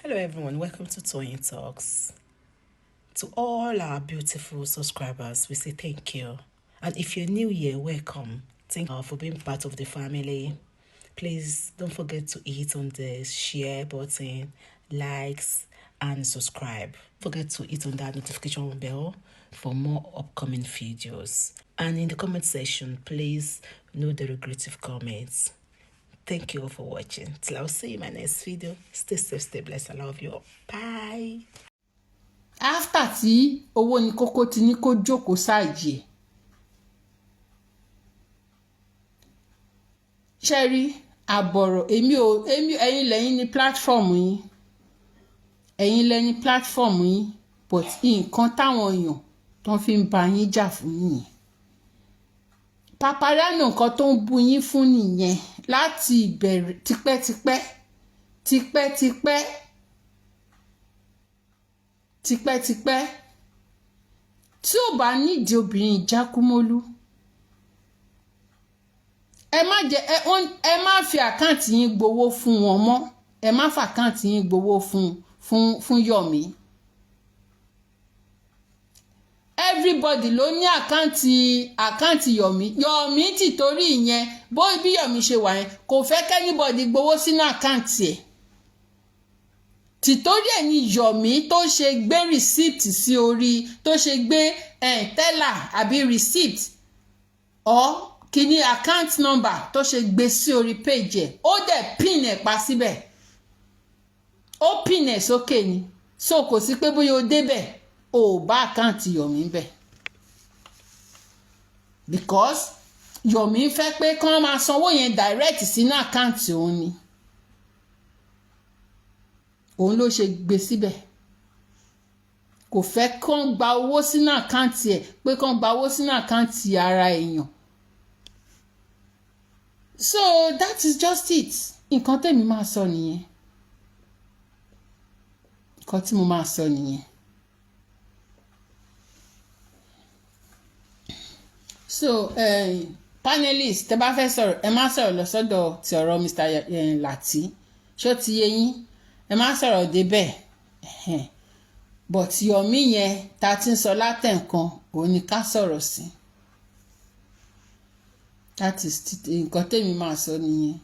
Hello everyone, welcome to Toyeen Talks. To all our beautiful subscribers, we say thank you. And if you're new here, welcome. Thank you for being part of the family. Please don't forget to hit on the share button, likes, and subscribe. Don't forget to hit on that notification bell for more upcoming videos. And in the comment section, please no derogative comments. Thank you all for watching. Till I'll see you in my next video. Stay safe, stay blessed. I love you all. Bye. After tí owó ní kókó ti ní kó jókòó sáàyè, ṣe rí àbọ̀rọ̀, èmi ò èmi, ẹ̀yin lẹ́yìn ní platform yín, ẹ̀yin lẹ́yìn platform yín, but nǹkan táwọn èèyàn tó fi ń bá yín jà fún nìyẹn. Paparano, nǹkan tó ń bu yín fún nìyẹn láti ìbẹ̀rẹ̀, tipẹ́tipẹ́, tipẹ́tipẹ́, tipẹ́tipẹ́. Tí ò bá nídìí obìnrin jákúmólú, ẹ má jẹ ẹ má fi account yín gbowó fún wọn mọ́. Ẹ má fi account yín gbowó fún Yomi. Everybody ló ní account Yomi. Yomi ti torí ìyẹn, bó bí Yomi ṣe wà yẹn, kò fẹ́ kí anybody gbowó sínú account ẹ̀. Tìtorí ẹ̀ ni Yomi tó ṣe gbé receipt sí orí, tó ṣe gbé teller àbí receipt or kíní account number tó ṣe gbé sí orí page ẹ̀. Ó dẹ̀ pin ẹ̀ pa síbẹ̀, ó pin ẹ̀ sókè ni. So kò sí pé bóyá o débẹ̀, o ò bá account Yomi bẹ̀, because Yomi fẹ́ pé kí wọ́n máa sanwó yẹn direct sínú account òun ni. Òun ló ṣe gbé síbẹ̀. Kò fẹ́ kán gba owó sínú account ẹ̀, pé kán gba owó sínú account ara èèyàn. So that is just it. Nǹkan tèmi máa sọ nìyẹn, nǹkan tí mo máa sọ nìyẹn. So panelist, tẹ́ bá fẹ́ sọ̀rọ̀, ẹ má sọ̀rọ̀ lọ sọ́dọ̀ ti ọ̀rọ̀ Mr. Lati. Ṣó ti yé yín? Ẹ má sọ̀rọ̀ débẹ̀, but Yomi yẹn ta ti ń sọ látẹ̀ǹkan, òun ni ká sọ̀rọ̀ sí. That is nǹkan tèmi máa sọ nìyẹn.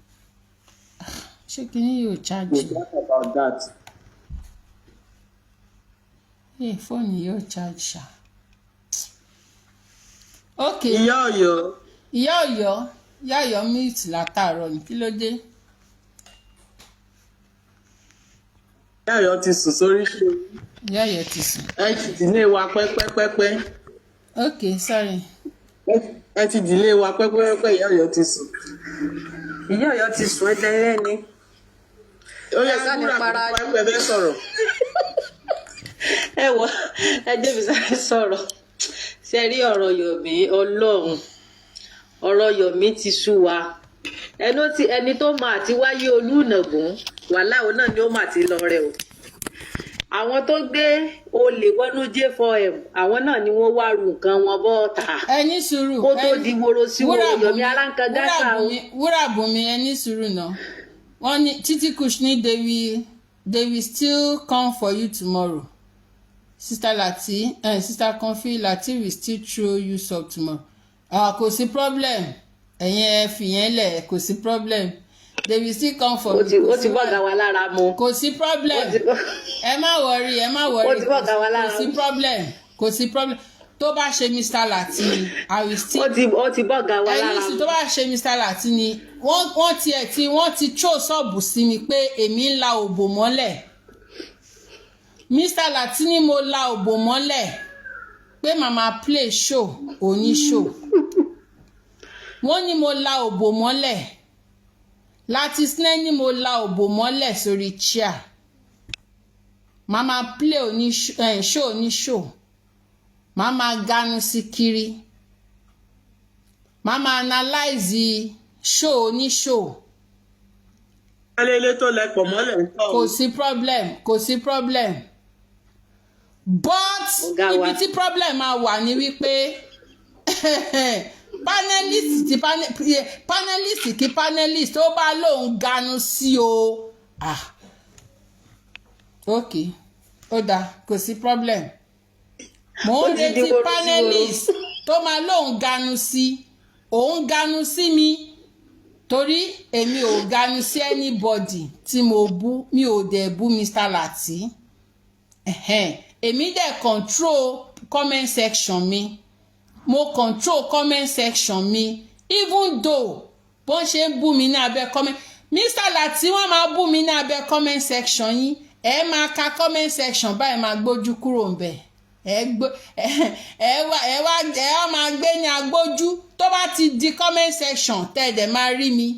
Ṣé kíní yóò charge? We talk about that. Hey, fóònù yóò charge ṣá. Ok. Ìyá Ọ̀yọ́. Ìyá Ọ̀yọ́, Ìyá Ọ̀yọ́ mute látàárọ̀ ní, kí ló dé? Ìyá Ọ̀yọ́ ti sùn sórí ṣe. Ìyá Ọ̀yọ́ ti sùn. Ẹ ti dìlé wa pẹ́pẹ́pẹ́pẹ́. Ok, sorry. Ẹ ti dìlé wa pẹ́pẹ́pẹ́, Ìyá Ọ̀yọ́ ti sùn. Ìyá Ọ̀yọ́ ti sùn ẹdẹlẹni. Ó yẹ Ẹ kí sá ní wúrà para. pípa ẹ fẹ́ sọ̀rọ̀. Ẹ wọ, ẹ débi sáré sọ̀rọ̀. Ṣe rí ọ̀rọ̀ Yomi, Ọlọ́run, ọ̀rọ̀ Yomi ti sú wa. Ẹnu tí ẹni tó máa ti wáyé olúnàgún wàhálà, òun náà ni ó máa ti lọ rẹ o. Àwọn tó gbé olè wọnú J4M, àwọn náà ni wọ́n wá ru nǹkan wọn bọ́ ta Ẹ ní sùúrù. kó tó di woro sí woro. Yomi aláǹkan gáàsà o. Wúràbùnmi, ẹ ní sùúrù náà. Wọ́n ní Títí Kushni, they will still come for you tomorrow. Sister Lati, Sister Comfy, Lati will still throw you some tomorrow. Ah, kò sí problem. Ẹ̀yin ẹ fìyẹn lẹ̀, kò sí problem. They will still come for Ó me. ti ó ti bọ́gà wa lára mu. Kò sí problem. Ẹ má worry, ẹ má worry. Ó ti bọ́gà wa lára Kò sí mu. problem, kò sí problem. Tó bá ṣe Mr. Lati, I will still Ó ti bọ́gà wa ẹni lára sì mu. Tó bá ṣe Mr. Lati ni, wọ́n tiẹ̀ tí wọ́n ti throw sọ́ọ̀bù sí mi pé èmi ń la òbò mọ́lẹ̀. Mr. Lati ni mo la òbò mọ́lẹ̀, pé màmá play show òní show. Wọ́n ní mo la òbò mọ́lẹ̀. Lati Sneh ní mo la òbò mọ́lẹ̀ sórí chair, màmá play òní show òní show, màmá ganu sí kiri, màmá analyze show òní show. Alẹ́ tó lẹ́pọ̀ mọ́lẹ̀ ń tọ̀. Kò sí problem, kò sí problem, but Ọ̀gá wa. ibi tí problem máa wà ní wípé panelist ti panelist kí panelist ó bá lóun ganu sí o, ah. Ok, ó dáa, kò sí problem. Mò ń Ó ti di retí woro sí woro. Panelist tó máa lóun ganu sí, òun ganu sí mi, torí èmi ò ganu sí anybody tí mo bú. Mi ò dẹ̀ bú Mr. Lati. Ẹ̀hẹ́n. Èmi dẹ̀ control comment section mi, mo control comment section mi. Even though bọ́n ṣe ń bú mi ní abẹ́ comment, Mr. Lati, wọ́n máa bú mi ní abẹ́ comment section yín, ẹ máa ka comment section báyìí, máa gbójú kúrò ńbẹ̀. Ẹ gbó ẹ wá ẹ wá ẹ wá máa gbé ní agbójú. Tó bá ti di comment section, tẹ́ ẹ dẹ̀ máa rí mi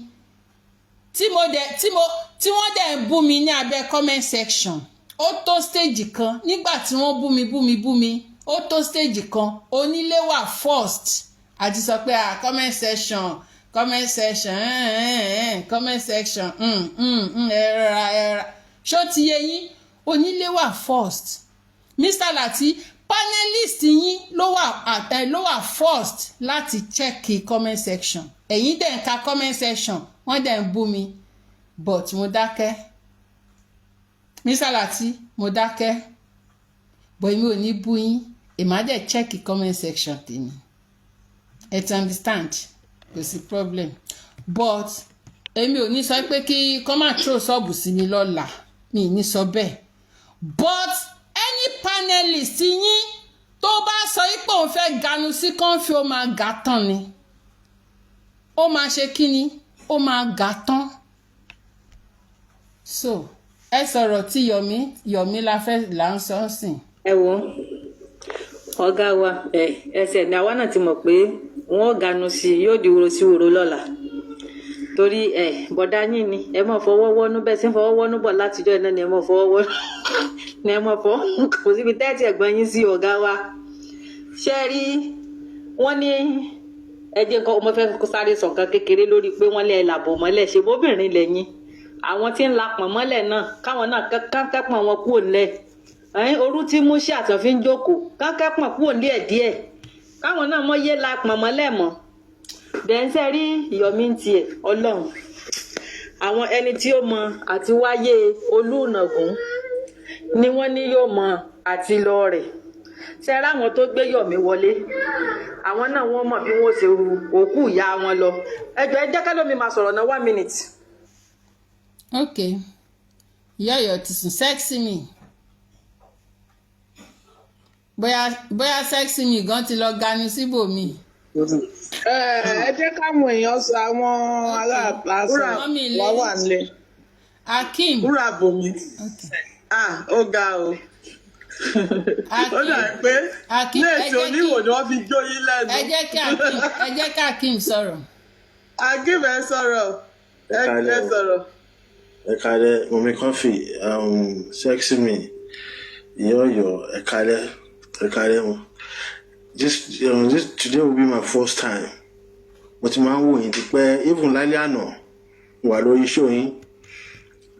tí mo dẹ̀ tí mo tí wọ́n dẹ̀ ń bú mi ní abẹ́ comment section. Ó tó stage kan nígbà tí wọ́n bú mi, bú mi, bú mi, ó tó stage kan, onílé wà first àti sọ pé, "Ah, comment section, comment section, comment section, ẹ rọra, ẹ rọra." Ṣó ti yé yín? Onílé wà first. Mr. Lati, panelist yín ló wà àtẹ ló wà first láti check comment section. Ẹ̀yin dẹ̀ ń ka comment section, wọ́n dẹ̀ ń bú mi, but mo dákẹ́. Mr. Lati, mo dákẹ́, but èmi ò ní bú yín. Èmi á dẹ̀ check comment section tèmi. Ẹ ti understand? Kò sí problem, but èmi ò ní sọ pé kí kọ́ máa throw sub sí mi lọ́la. Mi ì ní sọ bẹ́ẹ̀, but any panelist yín tó bá sọ pé òun fẹ́ ganu sí kọ́ńfì, ó máa gà tán ni. Ó máa ṣe kí ni? Ó máa gà tán. So ẹ sọ̀rọ̀ tí Yomi. Yomi la fẹ́ là ń sọ sìn. Ẹ wo, ọ̀gá wa, ẹ ẹsẹ̀ ní àwa náà ti mọ̀ pé wọ́n ganu sí i, yóò di woro sí woro lọ́la, torí ẹ bọ̀dá yín ni ẹ mọ̀ fọwọ́ wọ́nú bẹ́ẹ̀ sí ń fọwọ́ wọ́nú bọ̀ látijọ́ iná ni ẹ mọ̀ fọwọ́ wọ́nú ni ẹ mọ̀ fọwọ́. Kò síbi tẹ́tí ẹ̀gbọ́n yín sí. Ọ̀gá wa, ṣé ẹ rí wọ́n ní ẹ jẹ́ nǹkan mo fẹ́ sáré sọ nǹkan kékeré lórí pé wọ́n lé làbọ̀ mọ́lẹ̀. Ṣe bóbìnrin lẹ́yìn àwọn tí ń lapọ̀n mọ́lẹ̀ náà, káwọn náà kánkẹ́pọ̀n wọn kúrò nílẹ̀ ẹ̀yìn orú tí mú sí àtàn fi ń jókòó, kánkẹ́pọ̀n kúrò nílẹ̀ díẹ̀, káwọn náà mọ́ yé lapọ̀n mọ́lẹ̀ mọ́. Dẹ́nsẹ́ rí Yomi ń tiẹ̀. Ọlọ́run, àwọn ẹni tí ó mọ àti wáyé Olúnàgún ni wọ́n ní yóò mọ àti lọ rẹ̀. Ṣe ráwọn tó gbé Yomi wọlé, àwọn náà wọ́n mọ̀ bí wọ́n ṣe ru òkú ìyá wọn lọ. Ẹ jọ̀ọ́, ẹ jẹ́ kẹ́lómi máa sọ̀rọ̀ náà, one minute. Ok, ìyá Ọ̀yọ́ ti sùn. Sexy me, bóyá bóyá sexy me gan ti lọ ganu síbòmíì. Ẹ jẹ́ káwọn èèyàn sọ, àwọn aláàbá sọ. Mummy Wọ́n wà nílé. Akeem. Wúrà bòmí. Ah, ó ga o. Ó dà pé Akeem, ẹ léèsì jẹ́ kí oníwò ni wọ́n fi jó yín lẹ́nu. Ẹ jẹ́ kí Akeem sọ̀rọ̀. Akeem, ẹ sọ̀rọ̀. Ẹ Ẹ ẹ sọ̀rọ̀. Ẹ kálẹ́, Mummy Comfy, sexy me, ìyá Ọ̀yọ́, ẹ kálẹ́, ẹ kálẹ́ wọn. This today will be my first time. Mo ti máa ń wò yín tipẹ́. Even lálẹ́ àná, mo wà lórí show yín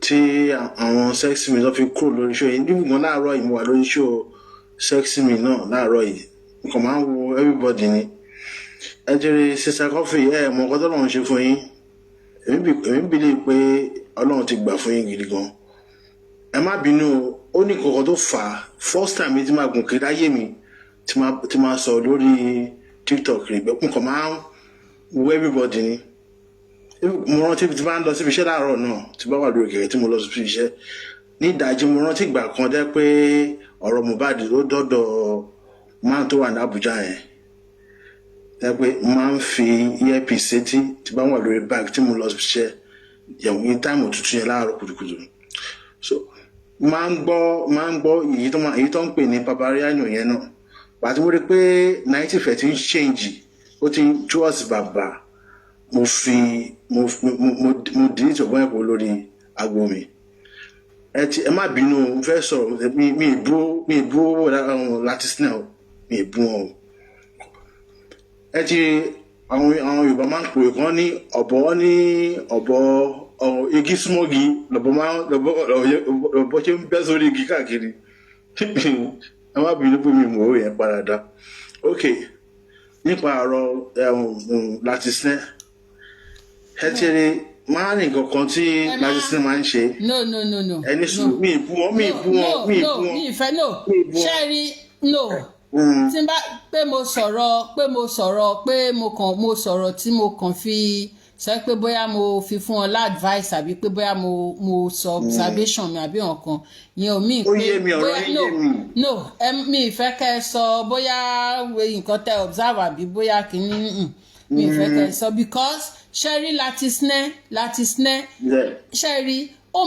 tí àwọn sexy me tó fi kúrò lórí show yín. Even gan láàárọ̀ yìí, mo wà lórí show sexy me náà láàárọ̀ yìí. Mo kàn máa ń wo everybody ni. Ẹ jẹ́rìí, Sister Comfy, ẹ mọ nǹkan tó lọ́run ṣe fún yín. Èmi believe pé Ọlọ́run ti gbà fún yín gidi gan. Ẹ má bínú o, ó ní kankan tó fà á. First time mi ti máa gùn kiri láyé mi tí máa sọ lórí TikTok rí, mo kàn máa ń wo everybody ni. Mo rántí tí bá ń lọ síbi iṣẹ́ láàárọ̀ náà, tí bá wà lórí kẹ̀kẹ́ tí mo lọ síbi iṣẹ́ ní ìdajì, mo rántí ìgbà kan jẹ́ pé ọ̀rọ̀ Mohbad ló dọ́dọ̀ máa tó wà ní Àbújá yẹn, jẹ́ pé máa ń fi earpiece sétí tí bá wà lórí báàgì tí mo lọ síbi iṣẹ́ yẹn ní time òtútù yẹn láàárọ̀ kùtùkùtù. So máa ń gbọ́ èyí tó ń pè ní Papariano yẹn náà. Pàtó mo rí pé 90 fẹ̀ ti ń change, ó ti ń towards bàbá, mo fi mo mo mo mo delete ọgbọ́n ẹ̀kọ́ lórí agbo mi. Ẹ ti ẹ má bínú, mo fẹ́ sọ̀rọ̀. Mi ì bú láti sinẹ́ o, mi ì bú wọn o. Ẹ ti àwọn Yorùbá máa ń pè kán ní ọ̀bọ, ní ọ̀bọ igi súnmọ́gi lọ́bọ máa lọ́bọ lọ́bọ ṣe ń bẹ́ sórí igi káàkiri. Ẹ má bínú pé mi mò ó yẹn padà. Ok, nípa ọ̀rọ̀ láti sinẹ́, ẹ ti rí Máa ní nǹkan kan tí Ẹ má Latisne máa ń ṣe. No, no, no, no. Ẹni sùn, mi ì bú wọn, mi ì bú wọn, mi ì no bú wọn. Mi ì fẹ́, no. Mi ì bú wọn. Ṣẹ́rí, no, tí n bá pé mo sọ̀rọ̀, pé mo sọ̀rọ̀, pé mo kàn mo sọ̀rọ̀ tí mo kàn fi sọ pé bóyá mo fi fún ọ advice àbí pé bóyá mo sọ observation mi àbí nǹkan yẹn, ò mí Ó pé yé mi, ọ̀rọ̀ bóyá yín no yé mi. No, ẹ mi ì fẹ́ kẹ́ ẹ sọ bóyá nǹkan tẹ observe àbí bóyá kìíní, mi ì fẹ́ kẹ́ ẹ sọ, because ṣẹ́rí, Latisne, Latisne, ṣẹ́rí, ó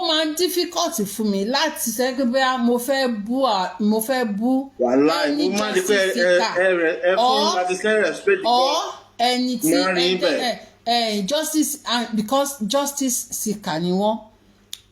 máa ń difficult fún mi láti sọ pé bóyá mo fẹ́ bú Wàláì, any mo máa ń di pé justice ẹ seeker ẹ ẹ fún Latisne respect or gan. ẹni tí Máa rí bẹ́ẹ̀. ẹ justice, and because justice seeker ni wọ́n,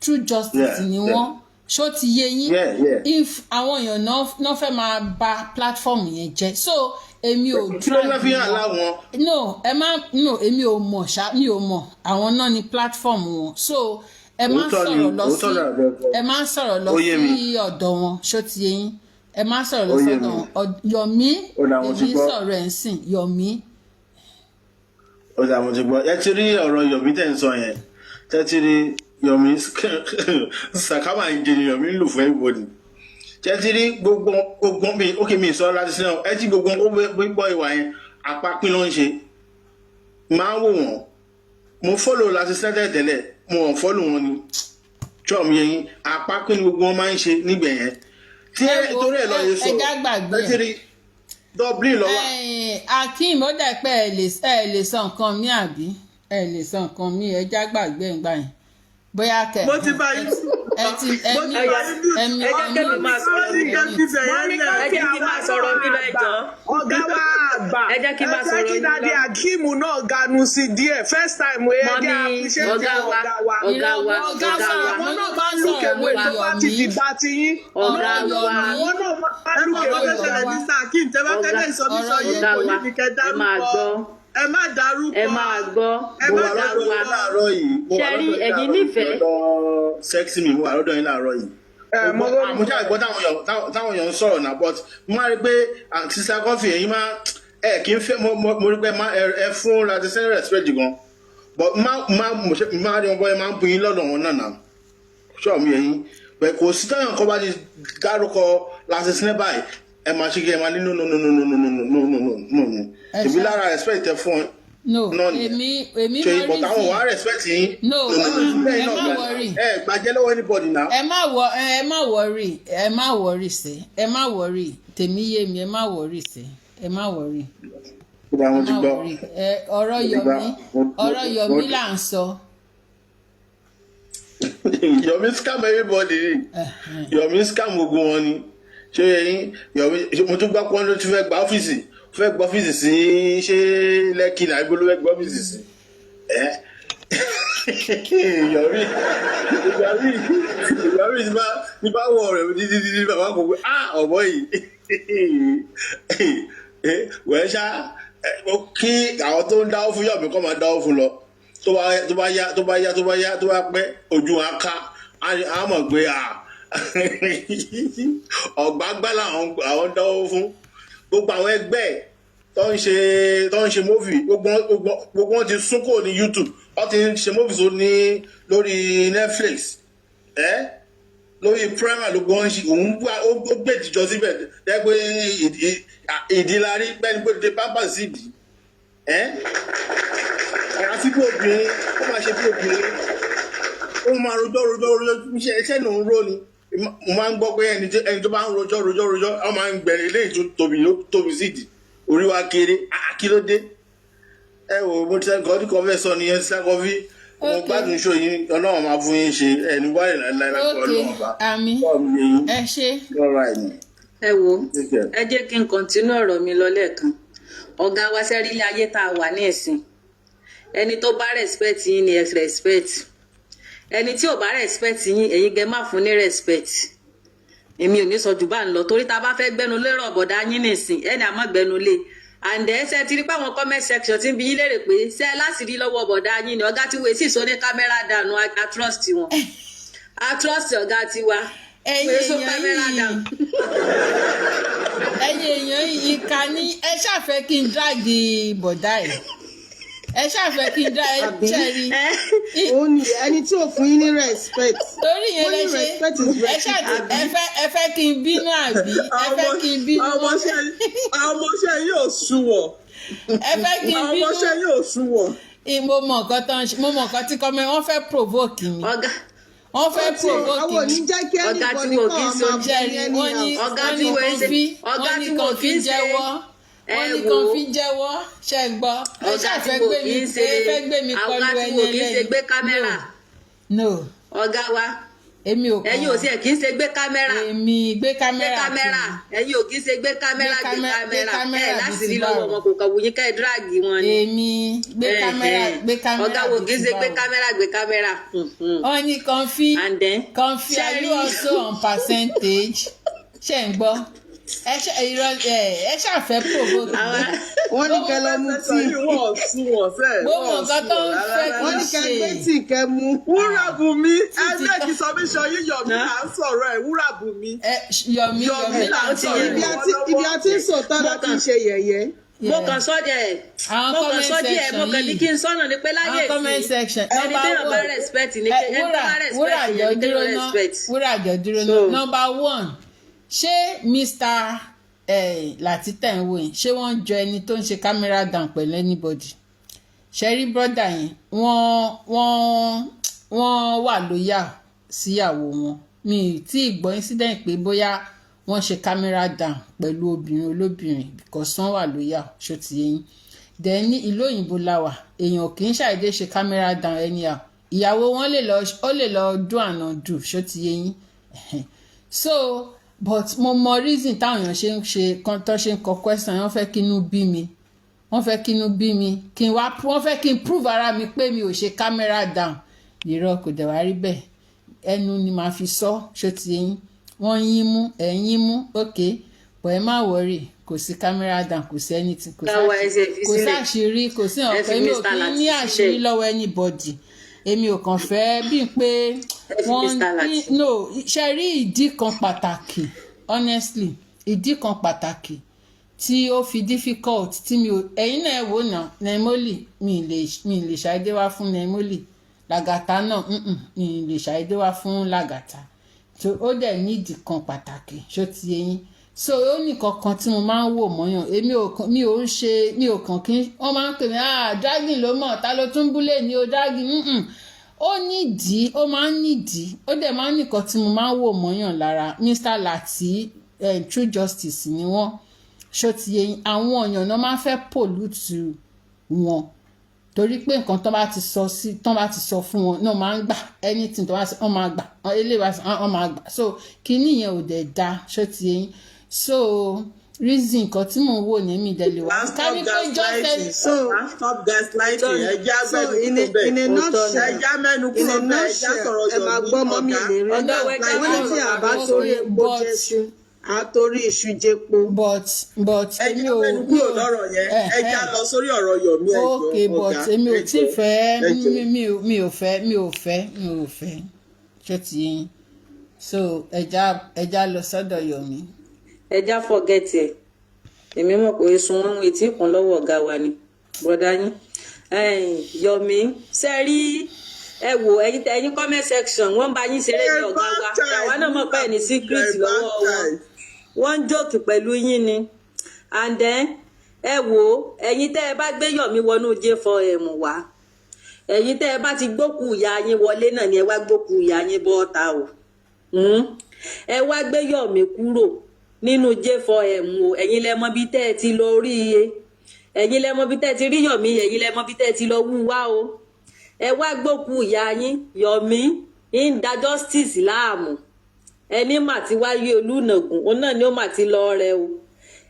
true justice ni wọ́n. Ṣó ti yé yín? Yeah. If àwọn èèyàn náà fẹ́ máa bà platform yẹn jẹ́, so èmi ò Kí ló ń fi hàn wọn. láwọn? No, ẹ má, no, èmi ò mọ̀ ṣá, mi ò mọ̀. Àwọn náà ni platform wọn, so ẹ má Òótọ́ ni, sọ̀rọ̀ lọ òótọ́ sí lọ̀rọ̀ rẹ sọ. ẹ má sọ̀rọ̀ lọ Ó yé mi. sí ọ̀dọ̀ wọn. Ṣó ti yé yín? Ẹ má sọ̀rọ̀ lọ Ó yé sọ́dọ̀ mi. wọn. Yọ̀mí, Ó dà, mo ti èmi gbọ́. sọ̀rọ̀ ẹ̀ ń sìn, Yọ̀mí. Ó dà, mo ti gbọ́. Ẹ ti rí ọ̀rọ̀ Yomi tẹ̀ ń sọ yẹn. Tẹ́ ti rí Yomi, sàkámà ń jẹ ni Yomi ń lò fún everybody. Tẹ́ ti rí gbogbo mi, ókè, mi sọ láti sinú ẹ tí gbogbo ó gbọ́ ìwà yẹn, àpapín ló ń ṣe. Máa ń wò wọ́n. Mo follow láti sẹ́tẹ̀ tẹ́lẹ̀, mo ò follow wọn ni. Trump yẹn yín, àpapín ni gbogbo wọn máa ń ṣe nígbẹ̀ yẹn. Tí Ẹ wo, torí ẹ lọ yẹn ẹ sọ̀rọ̀. já gbàgbé Ẹ ti rí Dublin lọ́wọ́. Akeem, ó dẹ̀ pé ẹ lè sọ nǹkan mi, àbí ẹ lè sọ nǹkan mi? Ẹ já gbàgbé ẹ̀ ń gbà yẹn, bóyá kẹ Mo ti bá yín ẹ ti mo ẹmí ti bá yín bí ẹmí Ẹ jẹ́ ẹmí kẹ́mi máa sọ̀rọ̀ ní mi. kẹ́kí fẹ̀yẹ́ lẹ̀. Ẹ jẹ́ kí n máa sọ̀rọ̀ mi lọ, ẹ jọ̀ọ́. Ọ̀gá wa àgbà, Ẹ jẹ́ kí n máa ẹ jẹ́ sọ̀rọ̀ kí yín Daddy lọ. Akeem náà ganu sí díẹ̀. First time wey ẹ jẹ́ Mummy, appreciate ọ̀gá wa, ọ̀gá wa. ọ̀gá wa, Ọ̀gá ọ̀gá wa, wa. Àwọn náà máa ń look away tó bá ti dìgbà ti yín. Ọ̀gá wa. Àwọn náà máa ń Ẹ look mọ̀ away. tó ṣẹlẹ̀ ní Sakin, tẹ bá fẹ́ lè sọ mí sọ yìí, Ọ̀gá kò wa, ní kẹ́ ẹ máa dárúkọ. gbọ́. Ẹ má dárúkọ. Ẹ máa gbọ́. Ẹ Mo má wà Ọ̀gá lọ́dọ̀ wa. yín láàárọ̀ yìí. Mo wà Ṣé rí lọ́dọ̀ yín ẹ̀yin láàárọ̀ yìí, nífẹ̀ẹ́? lọ́dọ̀ Sexy mi, mo wà lọ́dọ̀ yín láàárọ̀ yìí. Ẹ mo lórí Mo ṣáà gbọ́ táwọn èèyàn ń sọ̀rọ̀ náà, but mo máa rí pé àǹtí Sakọ́fì, ẹ̀yin máa ẹ kì í fẹ́, mo rí pé ẹ fún Latisne respect gan, but má má mo ṣe máa rí wọn bọ́, ẹ máa ń bu yín lọ́dọ̀ wọn náà náà ṣọ́ọ̀ mi ẹ̀yin bẹ́ẹ̀ kò sí táwọn kan bá ti dárúkọ Latisne báyìí, ẹ máa ṣe kí ẹ máa ní no, no, no, no, no, no, no, no, no, no, no, no. Ẹ Èmi ṣá- lára respect tẹ fún ọ No, náà nìyẹn. èmi Ṣe mọ but àwọn wàá reason respect yín. No, No, no, no, ẹ bẹ́ẹ̀ má náà worry. ẹ gbàjẹ́ lọ́wọ́ anybody now. Ẹ má worry, ẹ má worry sẹ, ẹ má worry. Tèmi yé mi, ẹ má worry sẹ, ẹ má worry. Ìgbà Ẹ wọn ti má gbọ́. worry. Ẹ ọ̀rọ̀ Mo ti gbà. Yọ̀mí, ọ̀rọ̀ Yọ̀mí là ń sọ. Yomi scam everybody ni. Yomi scam gbogbo wọn ni. Ṣé yẹn Yomi, mo tún gbọ́ pé wọ́n ló ti fẹ́ gba ọ́fíìsì, fẹ́ gba ọ́fíìsì sí, ṣé Lẹ́kì náà, ibo ló fẹ́ gba ọ́fíìsì sí? Ẹ́ Yomi, Yomi ti bá wọ ọ̀rẹ́ mi títí títí, bàbá kò pé, ah, ọ̀bọ yìí wẹ́ẹ́ ṣá kí àwọn tó ń dáwọ́ fún Yomi kọ́ máa dáwọ́ fún lọ. Tó bá yá, tó bá yá, tó bá yá, tó bá pẹ́, ojú wa ká, á mọ̀ pé ọ̀gbágbá làwọn àwọn dáwọ́ fún. Gbogbo àwọn ẹgbẹ́ ẹ̀ tó ń ṣe movie, gbogbo wọn ti sún kúrò ní YouTube, wọ́n ti ń ṣe movie tó ní lórí Netflix, ẹ́ lórí Prime, ló gbọ́ ń ṣe. Òun wá ó gbé ìdíjọ síbẹ̀ jẹ́ pé ìdí la rí bẹ́ẹ̀ ni pé dé pampers sí ìdí ẹ́, àfi bí obìnrin ó máa ṣe, bí obìnrin ó máa rojọ́ rojọ́ rojọ́. Iṣẹ́ ló ń ró ni. Mo máa ń gbọ́ pé ẹni tó bá ń rojọ́ rojọ́ rojọ́, ó máa ń gbẹ̀rẹ̀ eléyìí tó tóbi, ló tóbi sí ìdí orí wa kéré. Kí ló dé? Ẹ wò, mo ti sẹ́kọ̀ọ́ tí kò fẹ́ sọ nìyẹn. Sẹ́kọ̀ọ́ mo gbádùn iṣẹ́ yín. Ọlọ́run máa fún yín ṣe, ẹni wáyé láíláí lápò Ok. Ọlọ́run ọba. Àmín. Ẹ ṣé. Ẹ wo, Take care. ẹ jẹ́ kí n continue ọ̀rọ̀ mi lọ lẹ́ẹ̀kan. Ọ̀gá wa, sẹ́rí ilé ayé tá a wà ní ìsìn, ẹni tó bá respect yín ni ẹ respect. Ẹni tí ò bá respect yín, ẹ̀yin gẹ má fún ní respect. Èmi ò ní sọ jù bá ń lọ, torí tá a bá fẹ́ gbẹnu lérò ọ̀bọ̀dá yín nìsín, ẹni àmọ́ gbẹnu lé. And then ṣe ti rí pé àwọn comment section ti ń bi yín léèrè pé ṣé ẹ láti rí lọ́wọ́ ọ̀bọ̀dá yín ni? Ọ̀gá tí wọ́n sì sọ ní camera dànù, a trust wọn, a trust ọ̀gá tiwa. Ẹ̀yin Wọ́n sọ èèyàn camera yìí, dànù. ẹ̀yin èèyàn yìí, ìkà ni ẹ. Ṣàfẹ́ kí n drag bọ̀dá ẹ̀. Ẹ ṣàfẹ́ kí n dá ẹ Àbí? ṣẹ́rí. Òun ni ẹni tí ò fún yín ní respect. Torí yẹn Wọ́n lẹ ní ṣe respect is ẹ ṣáà ẹ fẹ́ kí n bínú, àbí ẹ fẹ́ kí n bínú? Àwọn ọmọọṣẹ́ yóò sunwọ̀n. Ẹ fẹ́ kí n Àwọn bínú. ọmọọṣẹ́ yóò sunwọ̀n. Mo mọ nǹkan tó ń ṣe, mo mọ nǹkan tí kọ́mẹ́ wọ́n fẹ́ provoke mi. Ọ̀gá. Wọ́n fẹ́ provoke Àwọn ò ní mi. jẹ́ kí Ọ̀gá tí anybody wò kọ́ kí ń ọ so máa fún Jẹ́rí ní wọ́n ní anyhow. Ọ̀gá wọ́n tí ní wò ń kan ṣe fi ọ̀gá wọ́n ní tí wò kan kí fi ń ṣe jẹ́wọ́. Ẹ Wọ́n ní wò kan ó. fi jẹ́wọ́ ṣe gbọ́. Ẹ Ọ̀gá ṣáà tí fẹ́ wò gbé kí mi ń ṣe ẹ fẹ́ gbé mi ọ̀gá kọlu tí ẹni wò kí ń ṣe ẹlẹ́ni. gbé kámẹ́rà. No, Ọ̀gá wa, èmi ò kàn. ẹ̀yin ò tiẹ̀ kí ń ṣe gbé kámẹ́rà. Èmi gbé Gbé kámẹ́rà kámẹ́rà. kiri. Ẹ̀yin ò kí ń ṣe gbé kámẹ́rà, gbé Gbé kámẹ́rà. Ẹ kámẹ́rà bíi láti ti rí lọ́wọ́ báwo? wọn, kò kàn wù yín ká ẹ drag wọn ni. Èmi gbé kámẹ́rà, gbé kámẹ́rà Ọ̀gá wo bíi kí ń ti ṣe gbé báwo? kámẹ́rà, gbé kámẹ́rà. Wọ́n ní kan fi And then kan fi are you also on percentage? Ṣe ń gbọ́? Ẹ ṣe irọ́ ẹ ẹ ṣàfẹ́ provoke mi. Wọ́n ní kẹ́ lọ mu tíì. Wọ́n sunwọ̀n sẹ́ẹ̀. Gbogbo nǹkan tó ń fẹ́ kí Wọ́n n ní kẹ́ ṣe. gbé tíì kẹ́ mu. Wúràbùnmi, Títí ẹgbẹ́ kí submission yín. Yọ̀mí là ń sọ̀rọ̀ ẹ̀, Wúràbùnmi. Ẹ Yọ̀mí, Yọ̀mí Yọ̀mí là ń sọ̀rọ̀ ẹ̀. Ibi àti ń sòótọ́ la ti ń ṣe yẹ̀yẹ́. Mo kàn sọ díẹ̀. Àwọn Mo kàn comment sọ díẹ̀, mo section kàn ní yìí. kí n sọ̀nà ni pé láyé Àwọn comment ìsìn section. ẹni téèyàn bá respect ni pé ẹni tó Wúrà bá respect Wúrà yẹn jọ ni dúró kéèyàn ná. respect. Wúrà, jọ dúró ná. So- Number one, ṣé Mr Láti tẹ̀ ń wò yìí, ṣé wọ́n jọ ẹni tó ń ṣe camera down pẹ̀lú anybody? Ṣe rí brother yẹn, wọ́n wà loyal síyàwó wọn. Mi ì tí ì gbọ́ incident pé bóyá wọ́n ṣe camera down pẹ̀lú obìnrin olóbìnrin, because wọ́n wà loyal. Ṣó ti yé yín? Then ní ìlú òyìnbó la wà, èèyàn kì í ṣàìdé ṣe camera down anyhow. Ìyàwó wọn lè lọ, ó lè lọ do and undo. Ṣó ti yé yín? So but mo mọ reason táwọn èèyàn ṣe ń ṣe kan tó ṣe ń kọ question. Wọ́n fẹ́ kínú bí mi, wọ́n fẹ́ kínú bí mi, kí n wá, wọ́n fẹ́ kí n prove ara mi pé mi ò ṣe camera down. Irọ́, kò dẹ̀ wá rí bẹ́ẹ̀. Ẹnu ni màá fi sọ. Ṣó ti yé yín? Wọ́n yín mú, ẹ̀ yín mú. Ok, but ẹ má worry, kò sí camera down, kò sí anything, kò Káwa ẹsẹ̀ fi kò sílẹ̀. sáṣìírí, kò sí Ẹ ọ̀pẹ. fi Èmi ò Mr. kí ń Láti ní àṣírí sílẹ̀. lọ́wọ́ anybody. Èmi ò kàn fẹ́ bíi pé Ẹ fi wọ́n Mr. Láti. No, ṣe rí ìdí kan pàtàkì, honestly, ìdí kan pàtàkì tí ó fi difficult tí mi ò, ẹ̀yin náà ẹ wò náà, Naimoli, mi lè ṣàìdé wá fún Naimoli. Làgàtà náà, mi lè ṣàìdé wá fún Làgàtà tó. Ó dẹ̀ nídìí kan pàtàkì. Ṣó ti yé yín? So ó ní kankan tí mo máa ń wò mọ́yàn. Èmi ò kàn, mi ò ń ṣe, mi ò kàn kí wọ́n máa ń pè mí, "Ah, dragging ló mọ̀, ta ló tún búlẹ̀ ní o dragging." Ó nídìí, ó máa ń nídìí, ó dẹ̀ máa ń nìkan tí mo máa ń wò mọ́yàn lára. Mr. Lati, true justice ni wọ́n. Ṣó ti yé yín? Àwọn èèyàn náà máa ń fẹ́ pollute wọn, torí pé nǹkan tó bá ti sọ sí, tó bá ti sọ fún wọn náà máa ń gbà. Anything tó bá sọ, wọ́n máa gbà. Eléyìí bá sọ, wọ́n máa gbà. So kíní yẹn ò dẹ̀ da. Ṣó ti yé yín? So reason nǹkan tí mò ń wò ní mi dẹ̀ lè wá ká ní pé just So Stop gaslighting. Ẹ já so mẹ́nu in kúrò a bẹ́ẹ̀. in a nutshell, Ẹ já mẹ́nu in kúrò a bẹ́ẹ̀. Ẹ já nutshell, sọ̀rọ̀ ẹ máa Yomi gbọ́ mọ́ mi ọ̀gá. lérí. Ọ̀gá wa, ẹ já Wọ́n ní tí a bá Okay, torí epo jẹ́ṣu, a torí iṣu jẹpo. But Ẹ èmi já ò mẹ́nu mi kúrò ò lọ́rọ̀ yẹn. Ẹ já lọ sórí ọ̀rọ̀ Yomi, ẹ jọ̀ọ́, Okay, but ọ̀gá. èmi ò Ẹ tí jọ̀ọ́, fẹ́ ẹ jọ̀ọ́. mi ò fẹ́, mi ò fẹ́. Ṣó ti yé yín? So ẹ já lọ sọ́dọ̀ Yomi. Ẹ já forget ẹ. Èmi mọ̀ pé sun wọn etí kan lọ́wọ́ ọ̀gá wa ni bọ́dá yín. Yomi, ṣe rí, ẹ wò, ẹ̀yin comment section, wọ́n bá yín ṣeré ní. Ọ̀gá wa, àwa náà mọ̀ pé ẹ̀ ní secret lọ́wọ́ wọn, wọ́n ń joke pẹ̀lú yín ni. And then ẹ wò, ẹ̀yin tẹ́ ẹ bá gbé Yomi wọnú J4M wá, ẹ̀yin tẹ́ ẹ bá ti gbókù ìyá yín wọlé náà ni ẹ wá gbókù ìyá yín bọ́ta o. Ẹ wá gbé Yomi kúrò nínú J4M o. Ẹ̀yin lẹ mọ̀ bí tẹ́ ẹ ti lọ rí iye, ẹ̀yin lẹ mọ̀ bí tẹ́ ẹ ti rí Yomi, ẹ̀yin lẹ mọ̀ bí tẹ́ ẹ ti lọ wú wá o. Ẹ wá gbókù ìyá yín. Yomi ń da justice láàmú. Ẹni mà ti wáyé olùnàgùn, òun náà ni ó mà ti lọ rẹ o.